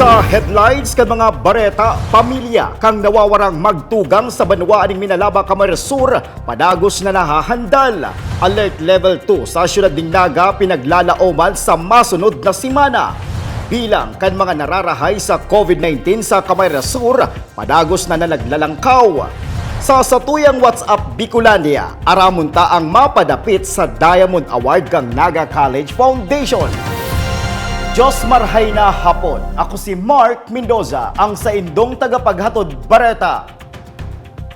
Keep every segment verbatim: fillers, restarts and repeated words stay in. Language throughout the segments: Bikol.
Sa headlines kan mga bareta, pamilya kan nawawarang magtugang sa banwaan nin Minalaba, Camarines Sur, padagos na nahahandal. Alert Level two sa siyudad nin Naga pinaglalaoman sa masunod na semana. Bilang kan mga nararahay sa COVID nineteen sa Camarines Sur, padagos na na naglalangkaw. Sa satuyang WhatsApp Bicolandia, aramon ta ang mapadapit sa Diamond Award kan Naga College Foundation. Diyos marhay na hapon. Ako si Mark Mendoza, ang saindong tagapaghatod bareta.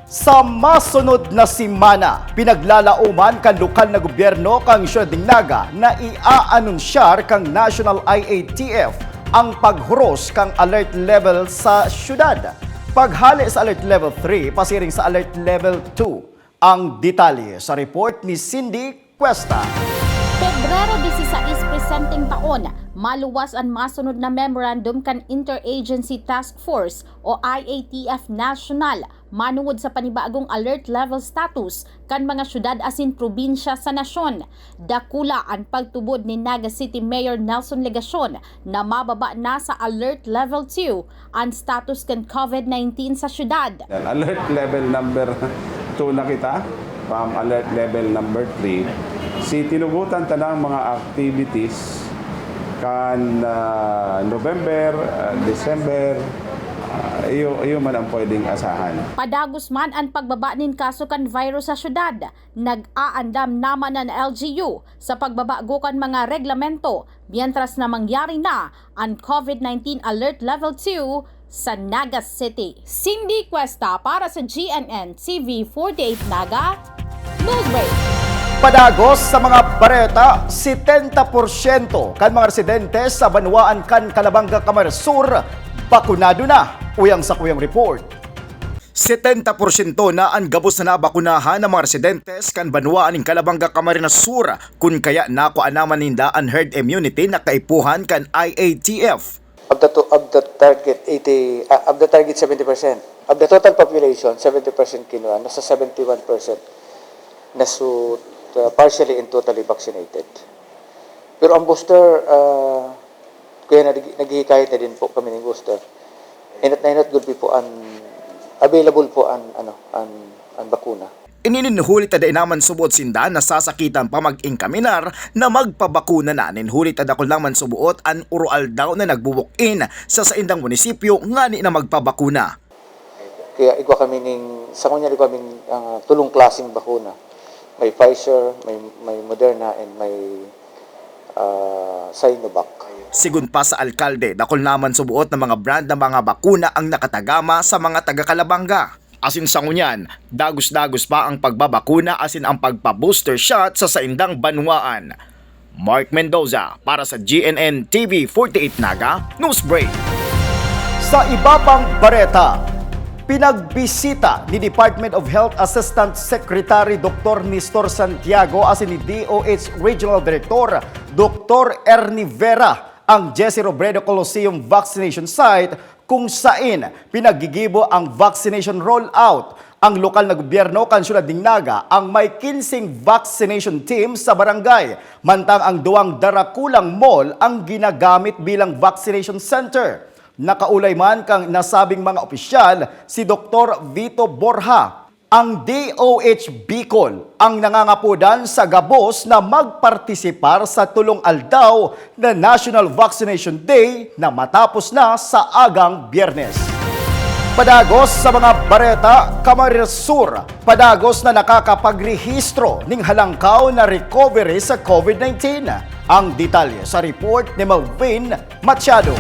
Sa masunod na semana, pinaglalaoman kan lokal na gobyerno kan siyudad nin Naga na iaanunsiyar kan National I A T F ang paghuros kan alert level sa siyudad. Paghale sa alert level three, pasiring sa alert level two. Ang detalye sa report ni Cindy Cuesta. Pebrero disisais presenteng taon, maluwas an masunod na memorandum kan Interagency Task Force o I A T F National manungod sa panibagong alert level status kan mga syudad asin probinsya sa nasyon. Dakula an pagtubod ni Naga City Mayor Nelson Legacion na mababa na sa Alert Level two an status kan COVID nineteen sa syudad. Alert level number two na kita, from alert level number three. Si tinugutan ta ng mga activities kan, ah, November, ah, December, ah, iyo, iyo man ang pwedeng asahan. Padagos man an pagbaba nin kaso kan virus sa syudad, nag-aandam naman an L G U sa pagbabago kan mga reglamento, mientras na mangyari na an COVID nineteen Alert Level two sa Naga City. Cindy Cuesta para sa G N N T V forty-eight Naga Newsbreak. Padagos sa mga bareta, setenta porsyento kan mga residente sa banwaan kan Calabanga, Camarines Sur, bakunado na. Uyang sa kuyang report. Setenta porsyento na an gabos na nabakunahan na mga residentes kan banwaan nin Calabanga, Camarines Sur, kun kaya nakua naman ninda an herd immunity na kaipuhan kan I A T F. Of the to-, of the target eighty, ah, of the target seventy percent, of the total population, seventy percent kinua, nasa seventy-one percent na su-, uh, partially and totally vaccinated. Pero ang booster, ah, kaya nag-, naghihikayat na din po kami ng booster. Inot na inot gud po an available po an, ano, an, an bakuna. Ini nin huli ta dai naman suboot sinda nasasakitan pa mag-inkaminar na magpabakuna na. Nin huli ta dakul naman suboot an uro-aldaw na nagbubook-in sa saindang munisipyo ngani na magpabakuna. Kaya igwa kami ning, sa ngunyan igwa kaming, ah, tulong klaseng bakuna. May Pfizer, may, may Moderna, and may, ah, Sinovac. Sigon pa sa alkalde, dakul naman suboot na mga brand na mga bakuna ang nakatagama sa mga taga-Calabanga. Asin sa ngunyan, dagos-dagos pa ang pagbabakuna asin ang pagpa-booster shot sa saindang banwaan. Mark Mendoza para sa G N N T V forty-eight Naga Newsbreak. Sa iba pang bareta, pinagbisita ni Department of Health Assistant Secretary Doctor Nestor Santiago asin ni D O H Regional Director Doctor Ernie Vera ang Jesse Robredo Coliseum vaccination site, kung sain pinaggigibo ang vaccination rollout. Ang lokal na gobyerno kan siyudad nin Naga ang may kinseng vaccination team sa barangay, mantang ang duwang darakulang mall ang ginagamit bilang vaccination center. Nakaulay man kan nasabing mga opisyal si Doktor Vito Borja. Ang D O H Bicol ang nangangapodan sa gabos na magpartisipar sa tolong aldaw na National Vaccination Day na matapos na sa agang Biyernes. Padagos sa mga bareta, Camarines Sur, padagos na nakakapagrehistro ning halangkaw na recovery sa COVID nineteen. Ang detalye sa report ni Melvin Machado.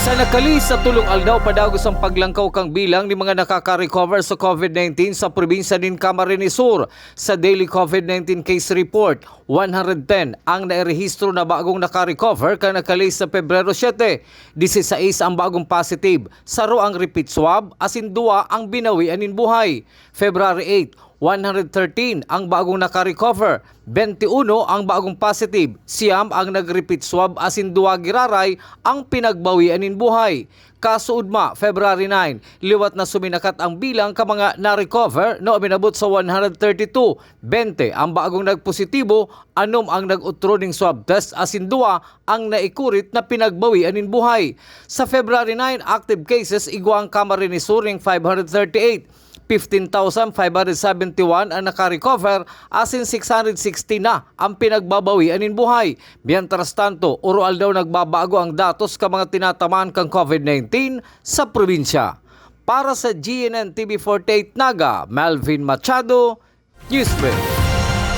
Sa nakalihis na tolong aldaw, padagos ang paglangkaw kan bilang nin mga nakaka-recover sa COVID nineteen sa probinsya nin Camarines Sur. Sa daily COVID nineteen case report, one hundred ten ang nairehistro na bagong naka-recover kan nakalihis na Pebrero siete. Diseseis ang bagong positive, saro ang repeat swab, asin duwa ang binawian nin buhay. February eight, One hundred thirteen ang bagong naka-recover, twenty-one ang bagong positive, siyam ang nag-repeat swab asin duwa giraray ang pinagbawian nin buhay. Kasuodma, February nine, liwat na suminakat ang bilang kan mga na-recover na uminabot sa one hundred thirty-two, twenty ang bagong nagpositibo, anom ang nag-otro ning swab test asin duwa ang naikurit na pinagbawian nin buhay. Sa February nine, active cases igwa ang Camarines Sur ning five hundred thirty-eight, fifteen thousand five hundred seventy-one ang naka-recover asin six hundred sixty na ang pinagbabawian nin buhay. Mientras tanto, oro-aldaw nagbabago ang datos kan mga tinatamaan kan COVID nineteen sa probinsya. Para sa G N N T V forty-eight Naga, Melvin Machado, Newsbreak.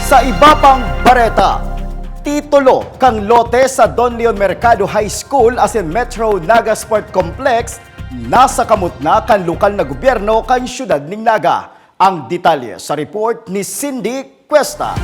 Sa iba pang bareta, titulo kan lote sa Don Leon Mercado High School asin Metro Naga Sport Complex nasa kamot na kan lokal na gobyerno kan siyudad nin Naga. Ang detalye sa report ni Cindy Cuesta.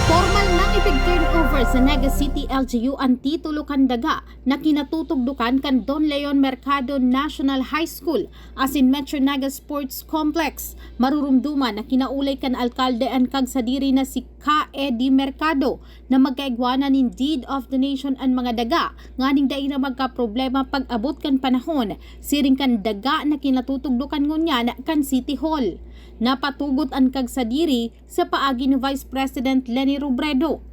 Pormal nang ipig-turnover sa Naga City L G U an titulo kan daga na kinatutugdokan kan Don Leon Mercado National High School asin Metro Naga Sports Complex. Marurumduman na kinaulay kan alkalde an kagsadiri na si Ka Eddie Mercado na magkaigwa na nin deed of donation an mga daga nganing dai na magkaproblema pag-abot kan panahon, siring kan daga na kinatutugdokan ngunyan kan City Hall. Napatugot an kagsadiri sa paagi ni Vice President Leni Robredo.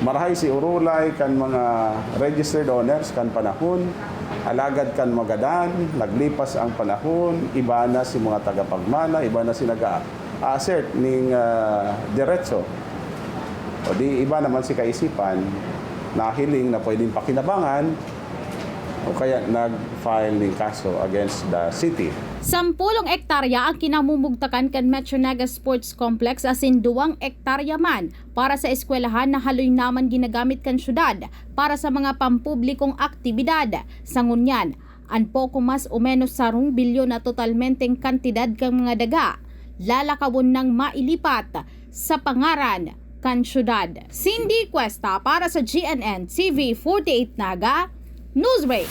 Marahay si Urulay kan mga registered owners kan panahon, alagad kan magadan, naglipas ang panahon, iba na si mga tagapagmana, iba na si nag-a-assert ning, ah, diretso. O di iba naman si kaisipan, nahiling na pwedeng pakinabangan, o kaya nag-file ning kaso against the city. Sampulong ektarya ang kinamumugtakan kan Metro Naga Sports Complex asin duwang ektarya man para sa eskwelahan na haloy naman ginagamit kan syudad para sa mga pampublikong aktibidad. Sa ngunyan, an poko mas o menos sarong bilyon na totalmenteng kantidad kan mga daga, lalakawon nang mailipat sa pangaran kan syudad. Cindy Cuesta para sa G N N T V forty-eight Naga, Newsbreak.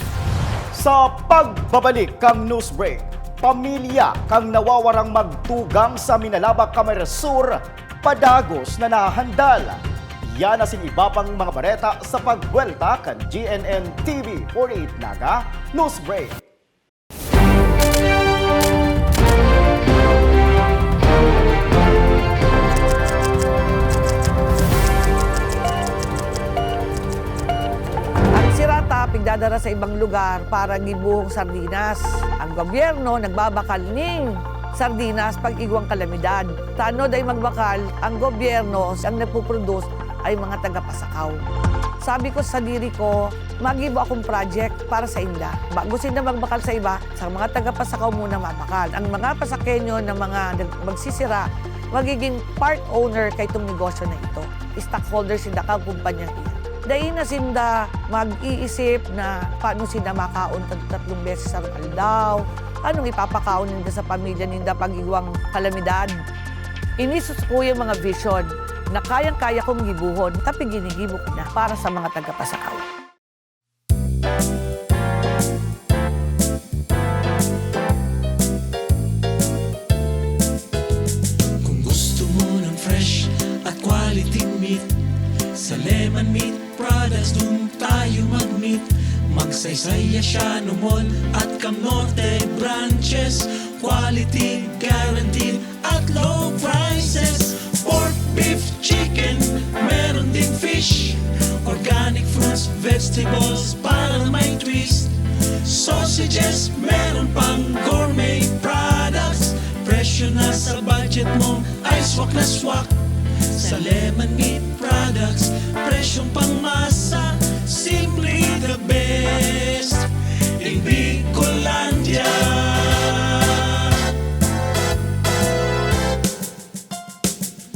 Sa pagbabalik kan Newsbreak, pamilya kan nawawarang magtugang sa Minalabac, Camarines Sur, padagos na nahandal. Yan asin iba pang mga bareta sa pagbuwelta kan G N N T V forty-eight Naga Newsbreak. Ang sirata pigdadara sa ibang lugar para gibuhong sardinas. Ang gobyerno nagbabakal ning sardinas pag igwang kalamidad. Tano dai magbakal ang gobyerno, ang nagpuproduce ay mga tagapasakaw. Sabi ko sa diri ko, magibo akong project para sa inda. Bago sinda magbakal sa iba, sa mga tagapasakaw muna mabakal. Ang mga Pasakenyo na mga nag-, magsisira, magiging part owner kaitong negosyo na ito. Stockholder sinda kan kumpanyang iyan. Dai na sinda mag-iisip na paano sinda makaon tag-, tatlong beses sa aldaw, anong ipapakaon ninda sa pamilya ninda pag igwang kalamidad. Ini sa sakuyang mga vision na kayang-kaya kong gibuhon, tapi ginigibo ko na para sa mga tagapasakaw. Kung gusto mo ng fresh at quality meat, sa Lemon Meat Products dun tayo mag-meet. Magsaysay, Asiano Mall at Cam Norte branches. Quality guaranteed at low prices. Pork, beef, chicken, meron ding fish. Organic fruits, vegetables para may twist. Sausages, meron pang gourmet products. Presyo na sa budget mo ay swak na swak. Sa Lemon Meat Products, presyong pangmasa, simply the best in Bicolandia.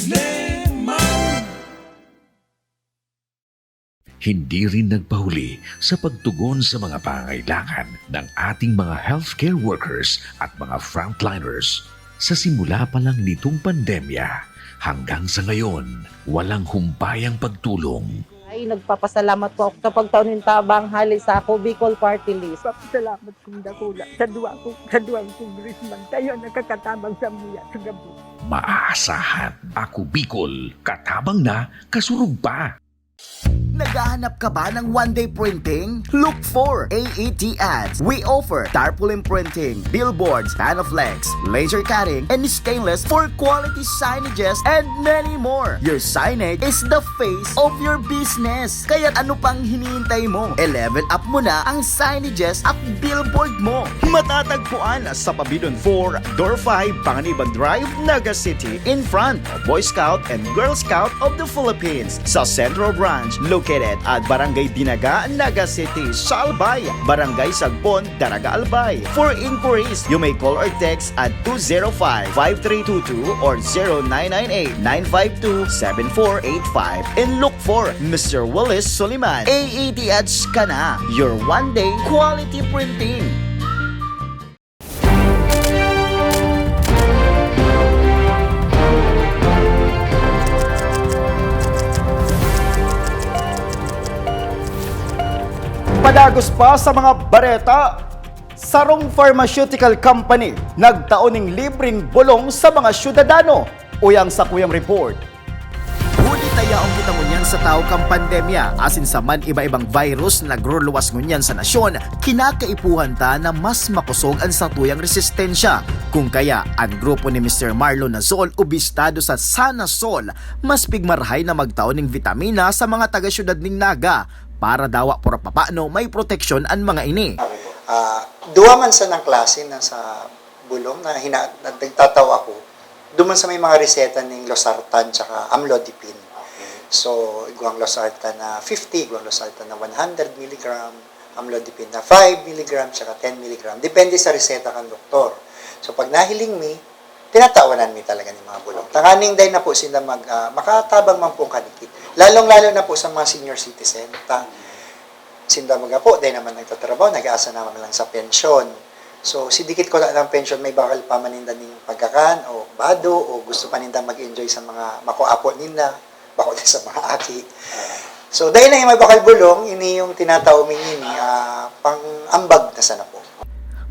Lemon. Hindi rin nagpahuli sa pagtugon sa mga pangangailangan ng ating mga healthcare workers at mga frontliners. Sa simula pa lang nitong pandemya, hanggang sa ngayon, walang humpayang pagtulong. Ay, nagpapasalamat po ako sa pagtao nin tabang hali sa Ako Bicol Party List. Papasalamat kong dakula sa duwa ko, sa duwang congressman. Kayo nakakatabang sa muya sa gabi. Maasahan. Ako Bicol, katabang na, kasurog pa. Naghahanap ka ba ng one-day printing? Look for A E T Ads. We offer tarpaulin printing, billboards, panoflex, laser cutting, and stainless for quality signages and many more. Your signage is the face of your business. Kaya ano pang hinihintay mo? I-level up mo na ang signages at billboard mo. Matatagpuan sa Pabidon four, Door five, Panganiban Drive, Naga City, in front of Boy Scout and Girl Scout of the Philippines. Sa Central Branch, located at Barangay Dinaga, Naga City, Salbay, Barangay Sagbon, Daraga Albay. For inquiries, you may call or text at two zero five, five three two two or zero nine nine eight, nine five two, seven four eight five and look for Mister Willis Soliman. A A T Ads ka na, your one-day quality printing. Padagos pa sa mga bareta, sarong pharmaceutical company nagtao ning libreng bulong sa mga syudadano. Uyang sa kuyang report. Huli ta yaon kita ngunyan sa tahaw kan pandemya, asin sa man iba-ibang virus na nagruluwas ngunyan sa nasyon, kinakaipuhan ta na mas makosog an satuyang resistensya. Kung kaya, an grupo ni Mister Marlon Nazol o bistado sa Sana Sol, mas pigmarahay na magtao ning vitamina sa mga taga-syudad ning Naga, para dawa puro papano may proteksyon an mga ini. Ah, duwa man sanang klase na sa bulong na hina, na nagtataw ako, duman sa may mga reseta ning losartan tsaka amlodipine. So, igwang losartan na fifty, igwang losartan na one hundred milligram, amlodipine na five milligram, tsaka ten milligram. Depende sa reseta kan doktor. So, pag nahiling mi, tinatawanan mi talaga ning mga bulong. Tanganing dai na po sila mag, ah, makatabang man po kanikit. Lalong-lalo na po sa mga senior citizen. Ta, sinda mga po, dai naman nagtatrabaho, nag-aasa naman lang sa pensyon. So, si dikit ko na ng pensyon, may bakal pa man ninda ning pagkakan o bado o gusto pa ninda mag-enjoy sa mga makuapo ninda, bako din sa mga aki. So, dahil na yung may bakal bulong, ini yung tinatao mi ngini, ah, pang-ambag na sana po.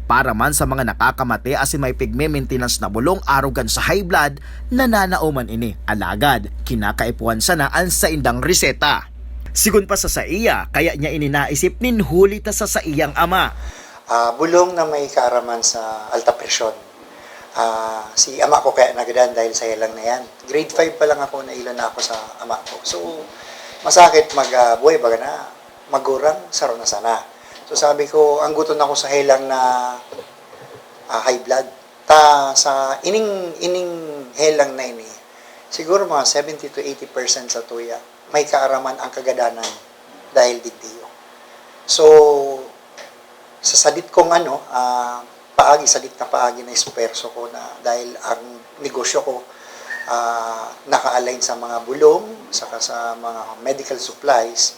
Para man sa mga nakakamate asin may pigme-maintenance na bulong arogan sa high blood, nananao man ini, alagad kinakaipuhan sana an saindang reseta. Sigon pa sa saiya, kaya niya ini naisip nin huli ta sa saiyang ama. Ah, bulong na may kaaraman sa alta presyon. Ah, si ama ko kaya nagadan dahil sa helang na yan. Grade five pa lang ako, nailo na ako sa ama ko. So, masakit mag, ah, buhay, baga na magurang, saro na sana. So, sabi ko, angguton ako sa helang na, ah, high blood. Ta, sa ining, ining helang na ini, siguro mga seventy to eighty percent sa tuya, may kaaraman ang kagadanan dahil digdiyo. So, sa sadit kong ano, ah, paagi, sadit na paagi na esfuerso ko na dahil ang negosyo ko, ah, naka-align sa mga bulong, saka sa mga medical supplies,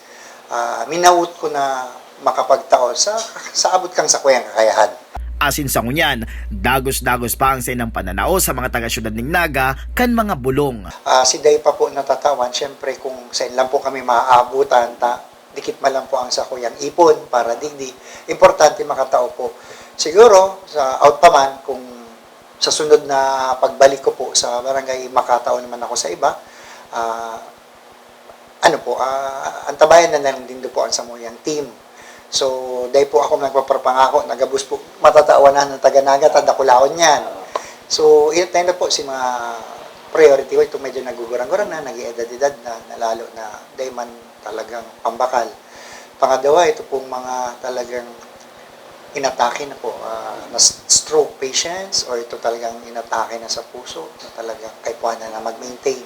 ah, minawot ko na makapagtao sa, sa abot kang sakuyang kakayahan. Asin sa ngunyan, dagos-dagos pa ang saindang pananao sa mga taga-syudad ning Naga kan mga bulong. Ah, si Day pa po natatawan, syempre kung sain lang po kami maaabutan, ta, dikit man lang po ang sakuyang ipon para digdi. Importante makatao po. Siguro, sa out pa man, kung sa sunod na pagbalik ko po sa barangay, makatao naman ako sa iba, ah, ano po, ah, antabayan na lang din po ang samuyang team. So, dahil po ako nagpapapangako na gabos po matatawanan ng taga-Naga, tanda ko laon yan. So, inat na po si mga priority ko, ito medyo nagugurang-gurang na, nag-edad-edad na, na lalo na dahil man talagang pambakal. Pangalawa, ito pong mga talagang inatake na po, ah, na s- stroke patients or ito talagang inatake na sa puso na talagang kaipuhan na, na mag-maintain.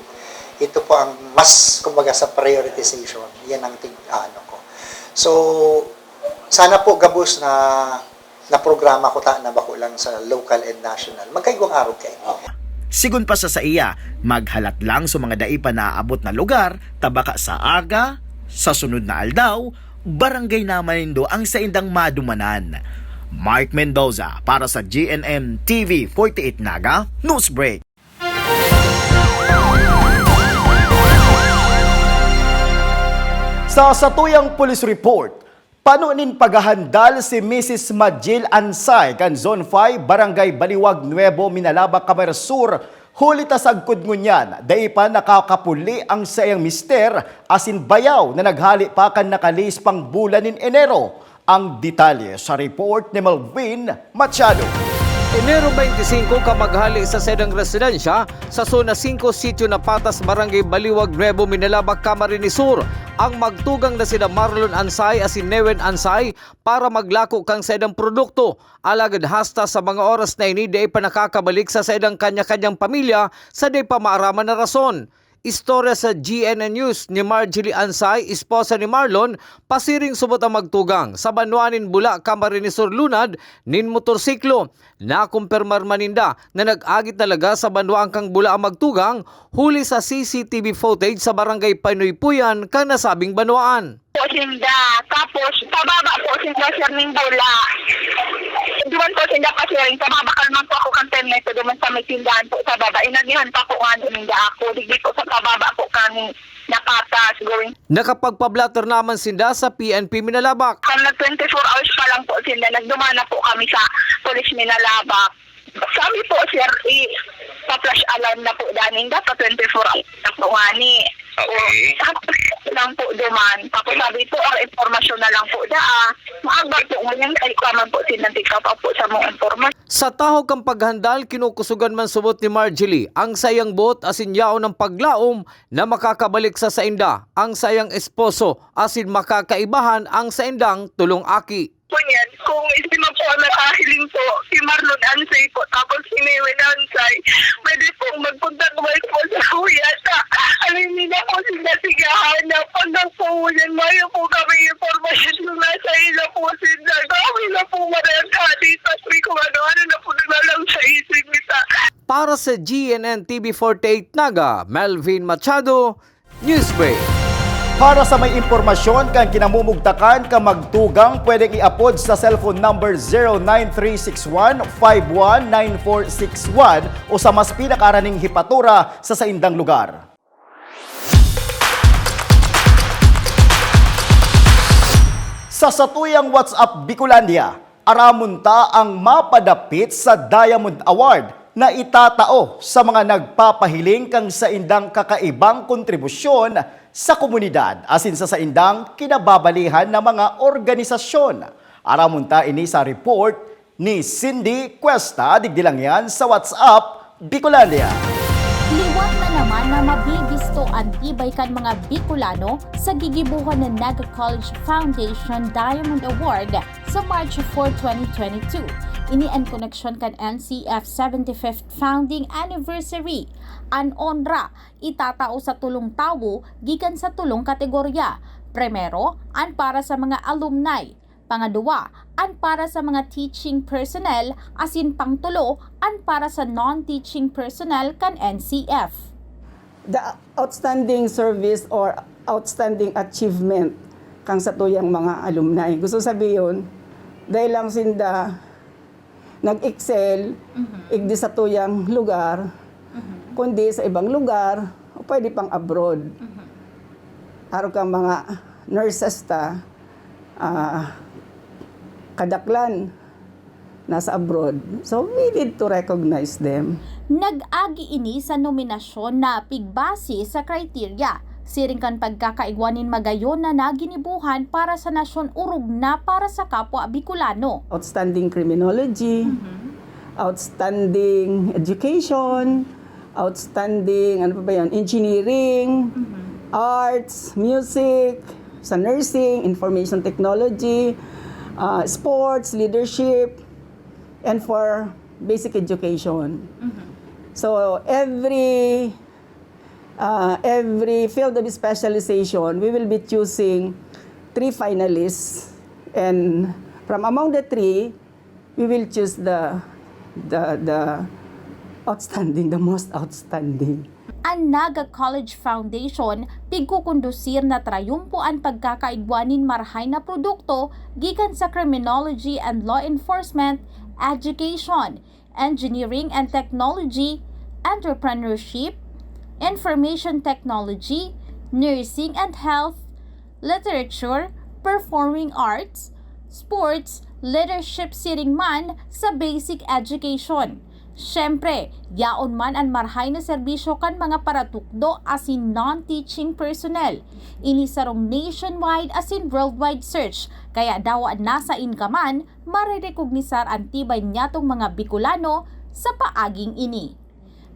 Ito po ang mas, kumbaga, sa prioritization, yan ang tig, ano ko. So, sana po gabos na na programa ko ta na bako lang sa local and national. Magkaigwang arog kayo. Sigon pa sa saiya, maghalat lang sa mga dai pa naaabot na lugar, ta baka sa aga, sa sunod na aldaw, barangay naman nindo ang saindang madumanan. Mark Mendoza para sa G N M T V forty-eight Naga Newsbreak. Ta sa tuyang police report, pano nin paghahandal si Misis Majil Ansay kan Zone five, Barangay Baliwag Nuevo, Minalabac, Camarines Sur, huli ta sagkod ngunyan, dai pa nakakapuli ang saiyang mister asin bayaw na naghali pa kan nakalihis pang bulan nin Enero. Ang detalye sa report ni Melvin Machado. Enero twenty-five ka maghali sa saindang residensya sa Zona five, Sitio Napatas, Barangay Baliwag Nuevo, Minalabac, Camarines Sur, ang magtugang na sina Marlon Ansay asin Newen Ansay para maglako kan saindang produkto. Alagad hasta sa mga oras na ini, dai pa nakakabalik sa saindang kanya-kanyang pamilya sa dai pa maaraman na rason. Istorya sa G N N News ni Marjorie Ansay, esposa ni Marlon, pasiring subot ang magtugang sa banwaan nin Bula, Camarines Sur, lunad nin motorsiklo. Nakumpirmar man ninda na nag-agi talaga sa banwaan kan Bula ang magtugang, huli sa C C T V footage sa barangay Panuypuyan kan nasabing banwaan. Po sinda. Tapos, pababa po sinda, sir, ning Bula. Duman po sinda pasiring. Pababa ka naman po ako kan time na ito, duman sa may tindahan po sa baba. Inagihan pa po nga ninda ako. Digdi po sa pababa po kan Napatas, going. Nakapagpa-blotter naman sinda sa P N P Minalabac. Kan nag twenty-four hours pa lang po sinda, nagdumana po kami sa Police Minalabac. Sabi po, sir, i-pa-flash alarm na po daning dapat twenty-four hours na po ngani. Okay. O, tapos lang po duman. Tapos sabi po, ang impormasyon na lang po daa. Maaga po ngayon, kayo ka man po sinantika pa po sa mga impormasyon. Sa tahaw kan paghandal, kinukusogan man subot ni Marjorie ang saiyang boot asin yaon ang paglaom na makakabalik sa sainda ang saiyang esposo asin makakaibahan ang saindang tolong aki. Ngunyan, kung sino po ang nakahiling po, si Marlon Ansay po, tapos si Maywin Ansay, pwede pong magpunta po sa kuya sa alin nila po sila sigahan na pagdang po ngunyan, mayo po kami impormasyon kung nasa ila po sila. Kami na po marang kadi, tapos may kung ano-ano na po naglalang sa isip nila. Para sa G N N T V forty-eight Naga, Melvin Machado, Newsbreak. Para sa may impormasyon kan kinamumugtakan kan magtugang, pwedeng iapod sa cellphone number zero nine three six one five one nine four six one o sa mas pinakaraning hepatura sa saindang lugar. Sa satuyang WhatsApp Bicolandia, aramon ta ang mapadapit sa Diamond Award na itatao sa mga nagpapahiling kan saindang kakaibang kontribusyon sa komunidad asin sa saindang kinababalihan na mga organisasyon. Aramon ta ini sa report ni Cindy Cuesta, digdi lang yan sa WhatsApp Bicolandia. Liwat na naman na mabibisto an tibay kan mga Bicolano sa gigibohon na Naga College Foundation Diamond Award sa March four, twenty twenty-two. Ini an koneksyon kan N C F seventy-fifth Founding Anniversary. An onra itatao sa tolong tawo gikan sa tolong kategorya. Primero, an para sa mga alumni. Pangaduwa, an para sa mga teaching personnel, asin pangtulo, an para sa non-teaching personnel kan N C F. The outstanding service or outstanding achievement kan satuyang mga alumni. Gusto sabihin, dahil lang sinda nag-excel, Mhm. igdi sa tuyang lugar, Mhm. kundi sa ibang lugar, o pwede pang abroad. Mhm. Arog kang mga nurses ta, ah, kadaklan nasa abroad. So, we need to recognize them. Nag-agi ini sa nominasyon na pigbase sa criteria, siring kan pagkakaigwa nin magayon na naginibuhan para sa nasyon orog na para sa kapwa Bicolano. Outstanding criminology, Mhm. outstanding education, outstanding, ano pa ba yan? Engineering, Mhm. arts, music, sa nursing, information technology, ah, sports, leadership, and for basic education. Mhm. So, every, ah, every field of specialization, we will be choosing three finalists. And from among the three, we will choose the, the, the outstanding, the most outstanding. An Naga College Foundation, pigkukondusir na trayumpo an pagkakaigwa nin marahay na produkto gikan sa criminology and law enforcement, education, engineering and technology, entrepreneurship, information technology, nursing and health, literature, performing arts, sports, leadership siring man sa basic education. Siyempre, yaon man an marhay na serbisyo kan mga paratukdo asin non-teaching personnel. Ini sarong nationwide asin worldwide search, kaya dawa nasain ka man, marerekognisar an tibay niyatong mga Bicolano sa paaging ini.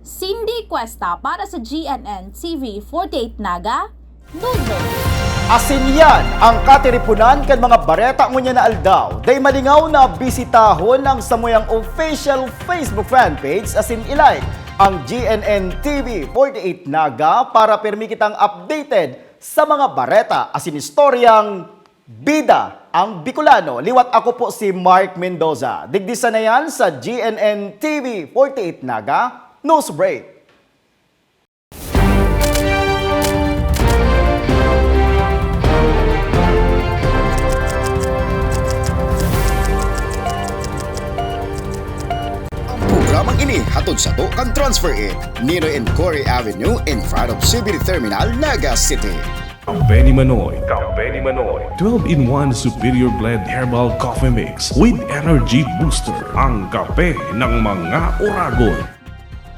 Cindy Cuesta para sa G N N T V forty-eight Naga, Newsroom. Asin yan ang katiriponan kan mga bareta ngunyan na aldaw. Dai malingaw na bisitahon ang samuyang official Facebook fanpage asin i-like ang G N N T V forty-eight Naga para pirmi kitang updated sa mga bareta asin istoryang bida ang Bicolano. Liwat ako po si Mark Mendoza. Digdi sana yan sa G N N T V forty-eight Naga News Break. Ang programang ini hatod sato kan Transfer It, Ninoy and Cory Avenue in front of C B D Terminal, Naga City. Kape ni Manoy. Kape ni Manoy. Twelve-in-one Superior Blend Herbal Coffee Mix with Energy Booster. Ang kape ng mga oragon.